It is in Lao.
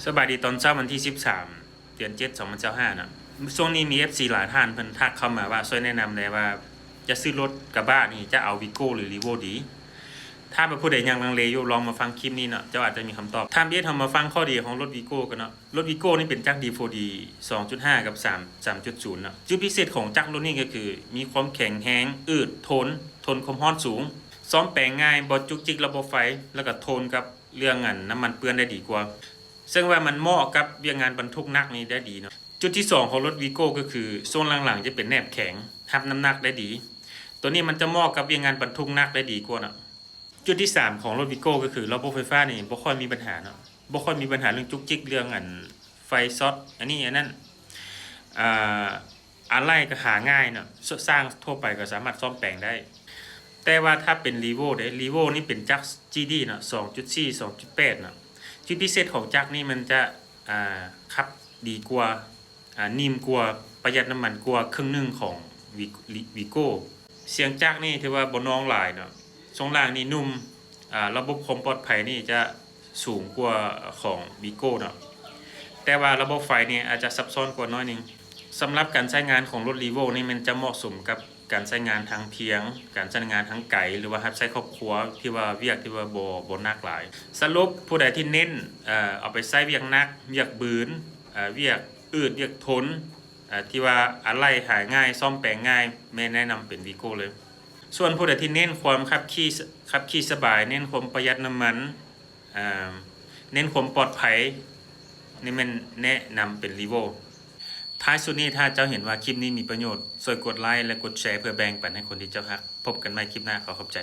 ສະບາຍດີຕອນເຊົ້າວັນທີສິບສາມ ເດືອນເຈັດ ສອງພັນຊາວຫ້າເນາະ. ຊ່ວງນີ້ມີເອັຟຊີຫຼາຍທ່ານເພິ່ນທັກເຂົ້າມາວ່າ ຊ່ວຍແນະນຳແດ່ວ່າຈະຊື້ລົດກະບະນີ້ຈະເອົາວີໂກ້ ຫຼື ລີໂວ້ດີ? ຖ້າວ່າຜູ້ໃດຍັງລັງເລຢູ່ ລອງມາຟັງຄລິບນີ້ເນາະ ເຈົ້າອາດຈະມີຄຳຕອບ. ທຳອິດເຮົາມາຟັງຂໍ້ດີຂອງລົດວີໂກ້ກັນເນາະ. ລົດວີໂກ້ນີ້ເປັນຈັກ ດີໂຟດີ ສອງຈຸດຫ້າ ກັບ ສາມ ສາມຈຸດສູນເນາະ. ຈຸດພິເສດຂອງຈັກລຸ້ນນີ້ກໍຄື ມີຄວາມແຂງແຮງ, ອືດ, ທົນ, ທົນຄວາມຮ້ອນສູງ, ສ້ອມແປງງ່າຍ, ບໍ່ຈຸກຈິກລະບົບໄຟ, ແລ້ວກໍທົນກັບເລື່ອງອັນນ້ຳມັນເປື້ອນໄດ້ດີກວ່າ. ເຊິ່ງວ່າມັນເໝາະກັບວຽກງານບັນທຸກໜັກນີ້ໄດ້ດີເນາະ. ຈຸດທີສອງຂອງລົດວີໂກ້ກໍຄື ຊ່ວງຫຼັງໆຈະເປັນແໜບແຂງ ຮັບນ້ຳໜັກໄດ້ດີ. ໂຕນີ້ມັນຈະເໝາະກັບວຽກງານບັນທຸກໜັກໄດ້ດີກວ່າເນາະ. ຈຸດທີສາມຂອງລົດວີໂກ້ກໍຄື ລະບົບໄຟຟ້ານີ້ບໍ່ຄ່ອຍມີບັນຫາເນາະ, ບໍ່ຄ່ອຍມີບັນຫາເລື່ອງຈຸກຈິກ ເລື່ອງອັນໄຟຊັອດ ອັນນີ້ອັນນັ້ນ. ອາ ອາໄຫຼ່ກໍຫາງ່າຍເນາະ, ຊ່າງທົ່ວໄປກໍສາມາດສ້ອມແປງໄດ້. ແຕ່ວ່າຖ້າເປັນລີໂວ້ເດ້, ລີໂວ້ນີ້ເປັນຈັກຈີດີເນາະ ສອງຈຸດສີ່ ສອງຈຸດແປດເນາະ. ຈຸດພິເສດຂອງຈັກນີ້ມັນຈະ ອາ ຂັບດີກວ່າ, ອາ ໜິ່ມກວ່າ, ປະຢັດນ້ຳມັນກວ່າເຄິ່ງໜຶ່ງຂອງວີ ວີໂກ້. ສຽງຈັກນີ້ຖືວ່າບໍ່ນອງຫຼາຍເນາະ. ຊ່ວງລ່າງນີ້ນຸ່ມ, ອາ ລະບົບຄວາມປອດໄພນີ້ຈະສູງກວ່າຂອງວີໂກ້ເນາະ. ແຕ່ວ່າລະບົບໄຟນີ້ອາດຈະຊັບຊ້ອນກວ່າໜ້ອຍໜຶ່ງ. ສຳລັບການໃຊ້ງານຂອງລົດລີໂວ້ນີ້ ແມ່ນຈະເໝາະສົມກັບການໃຊ້ງານທາງພຽງ, ການໃຊ້ງານທາງໄກ ຫຼືວ່າຮັບໃຊ້ຄອບຄົວທີ່ວ່າວຽກທີ່ວ່າບໍ່ ບໍ່ໜັກຫຼາຍ. ສະຫຼຸບ, ຜູ້ໃດທີ່ເນັ້ນ ເອີ ເອົາໄປໃຊ້ວຽກໜັກ, ວຽກບືນ, ເອີ ວຽກອືດ, ວຽກທົນ, ເອີ ທີ່ວ່າອາໄຫຼ່ຫາຍງ່າຍ, ສ້ອມແປງງ່າຍ, ແມ່ນແນະນຳເປັນວີໂກ້ເລີຍ. ສ່ວນຜູ້ໃດທີ່ເນັ້ນຄວາມຂັບຂີ່ ຂັບຂີ່ສະບາຍ, ເນັ້ນຄວາມປະຢັດນ້ຳມັນ, ເອີ ເນັ້ນຄວາມປອດໄພ, ນີ້ແມ່ນແນະນຳເປັນລີໂວ້. ທ້າຍສຸດນີ້ ຖ້າເຈົ້າເຫັນວ່າຄລິບນີ້ມີປະໂຫຍດ, ຊ່ວຍກົດໄລ ແລະ ກົດແຊ ເພື່ອແບ່ງປັນໃຫ້ຄົນທີ່ເຈົ້າຮັກ. ພົບກັນໃໝ່ຄລິບໜ້າ. ຂໍຂອບໃຈ.